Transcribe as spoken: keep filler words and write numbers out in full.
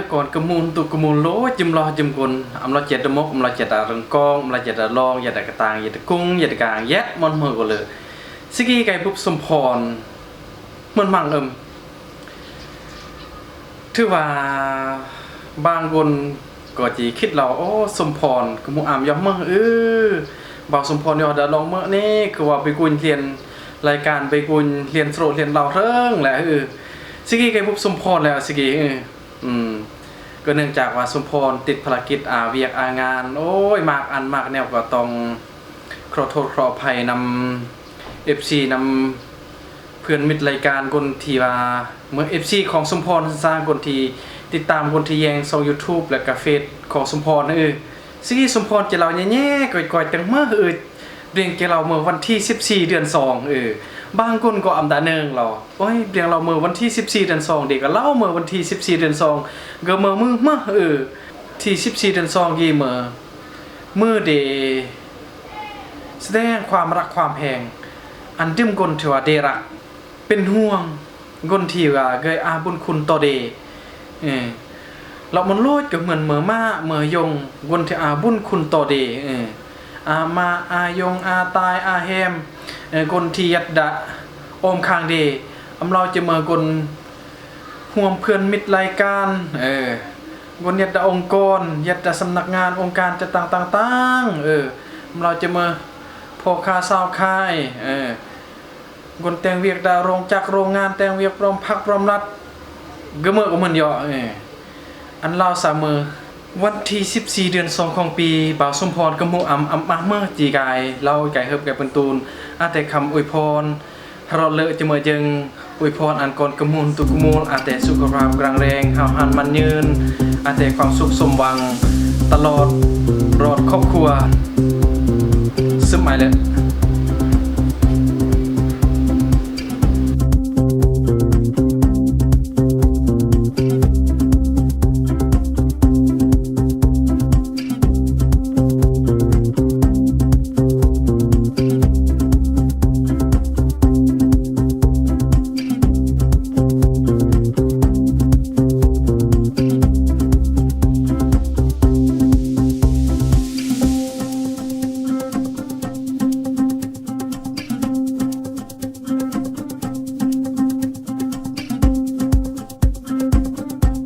kon kơmun tu kơmun lo jum lo jum kon, am lo jet da mok, am lo jet da rơngkong, am lo jet da long, jet da katang, jet da kung, jet da gang, jet mon mơ ko lơ. Sigi kai bup Sumphon. Mơn mang ưm. Thưa wa bang kon ko chi khit lao, ô, Sumphon kơmu am yoh mơ, ư. Bao Sumphon yoh da long mơ ne, kơ wa bi kuñ lien lai kan, bi kuñ lien sro lien lao rơng lĕ, ư. Sigi kai bup Sumphon lĕ, sigi, ư. Ừm. Kơ nương chak wa Sumphon tit phalakit a wiek a ngan. Ôi, mak ăn mak neo kơ tong. Kro thot kro phai năm ép xê năm phươn mit lai kan kon thi wa. Mơ ép xê khong Sumphon sang kon thi tit tam kon thi yeng song YouTube lĕ ka Face khong Sumphon, ư. Sigi Sumphon chi lao nye nye, koi koi teng mơ, ư. Briêng kơ lao mơวันที่สิบสี่ เดือนสอง, ư. Bang kon ko am da nương lao. Ôi, briêng lao mơวันที่สิบสี่ เดือนสอง đi, kơ lao mơวันที่สิบสี่ เดือนสอง. Gơ mơ mơ mơ, ư. ที่สิบสี่ เดือนสอง gi mơ. Mơ de. แสดงความรักความแฮง อัน dơ̆m kon thi wa de rak. เป็นห่วง kon thi wa gơ̆i a bun khun to de. Ư. Lok mon lôch kơ mơn mơ ma, mơ yong, kon thi a bun khun to de. Ư. A ma, a yong, a tai, a hem. Ư, kon thi yet da ôm khang de. Am lao chi mơ kon huom phươn mit lai kan. Ư. Kon yet da ong kon, yet da สำนักงาน ong kan, tet tang tang tang. Ư. Am lao chi mơ pho kha sao khai. Ư. Kon teng wiek da rong chak rong ngan, teng wiek prom phak prom lat. Gơ mơ ko mơn yo, ư. Ăn lao sa mơ. วันที่สิบสี่ เดือนสอง khong pi, bao Sumphon kơ mu am am mơ chi kai, lao kai hơp kai pơntun. A te kham ui phon. Harot lơ chi mơ jeng, ui phon ăn kon kơ mun tu kơ mul, a te สุขภาพ krang reng, hao han man nhơn, a te ความสุข สมหวัง ตลอด รอด ครอบครัว. Sơm mai lơ.